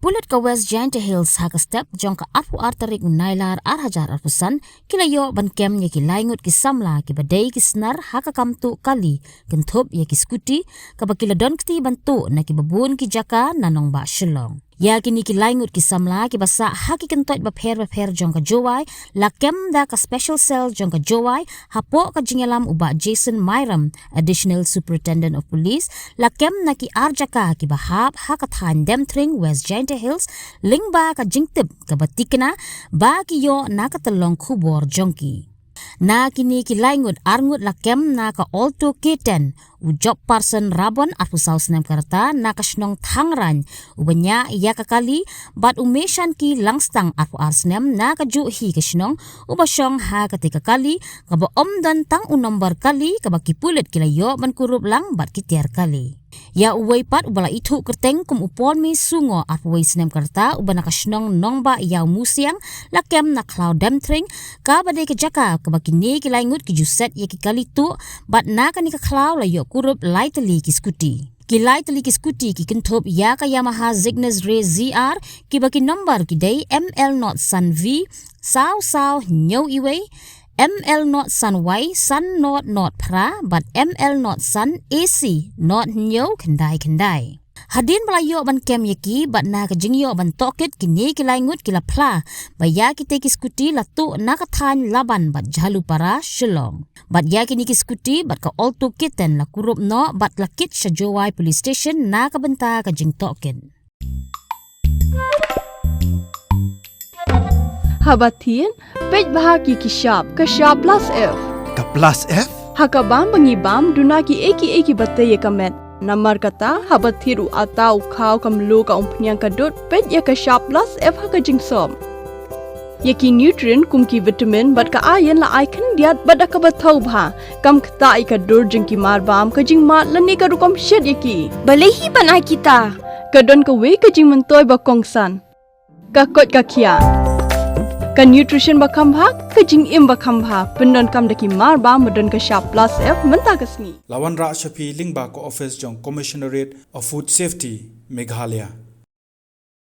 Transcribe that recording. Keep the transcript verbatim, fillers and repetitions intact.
Pulit ka West Jaintia Hills ha ka step jong ka arphew ar tarik u Nailar ar hajar arphew san ki la ïoh ban kem ïa ki lai ngut ki samla kiba dei ki snar ha ka kam tuh kali kynthup ïa ki skuti kaba ki la don kti ban tuh na kiba bun ki jaka na nongbah Shillong. Ïa kine ki lai ngut ki samla kiba sah ha ki kyntoit bapher bapher jong ka Jowai la kem da ka special cell jong ka Jowai hapoh ka jingïalam u Bah Jason Myram, Additional Superintendent of Police, la kem na ki ar jaka kiba hap ha ka thaiñ Demthring, West Jaintia Hills, lyngba ka jingtip kaba tikna ba ki ïoh na ka tyllong khubor jong ki. Na kine ki lai ngut, ar ngut la kem na ka Alto K ten, u Job Parson Rabon arphew saw snem ka rta na ka shnong Thangrain uba ñiah ïa ka kali, bad u Meshanki Langstang arphew ar snem na ka juh hi ka shnong uba shong ha katei ka kali kaba ym don tang u nombar kali kaba ki pulit ki la ïoh ban kurup lang bad ki tiar kali. Ïa uwei pat uba la ithuh kyrteng kum u Pormi Sungo arphew wei snem ka rta uba na ka shnong Nongbah Ïawmusiang la kem na khlaw Demthring kaba dei ka jaka kaba kine ki lai ngut ki ju set ïa ki kali tuh, bad na kane ka khlaw la ïoh kurup lai tylli ki skuti. Ki lai tylli ki skuti ki kynthup ïa ka Yamaha Cygnus Ray Z R kiba ki nombar ki dei M L not san V saw saw hynñiew wei, M L not san Y san not not phra bad M L not san A C not hynñiew khyndai khyndai. Hadien ba la ïoh ban kem ïa ki bad na ka jingïoh ban tohkit, kine ki lai ngut ki la phla ba ïa kitei ki skuti la tuh na ka thaiñ Laban bad Jhalupara, Shillong. Bad ïa kine ki skuti bad ka Alto K ten la kurup noh bad la kit sha Jowai Police Station na ka bynta ka jingtohkit. Haba thied, peit bha ki ki shap, ka shap plus F. Ka plus F? Ha ka bam ba ngi bam, duna ki ei ki ei kiba tei ïa ka met. Namar kata, haba thied u ata, u khaw, ka mluh, ka umphniang, ka dud, peit ïa ka shap plus F ha ka jingsop. Ïa ki nutrient kum ki vitamin bad ka iron la ai khyndiat bad da kaba thaw bha, kam ktah ïa ka dur jong ki mar bam, ka jingmad lane ka rukom shet ïa ki. Balei hi ban ai kita? Ka don kawei ka jingmyntoi ba kongsan. Ka koit ka khiah. Ka nutrition ba kham bha, ka jingim ba kham bha, pyndonkam da ki mar bam ba don ka shap plus F mynta ka sngi. La wanrah sha phi lyngba ka office jong Commissionerate of Food Safety, Meghalaya.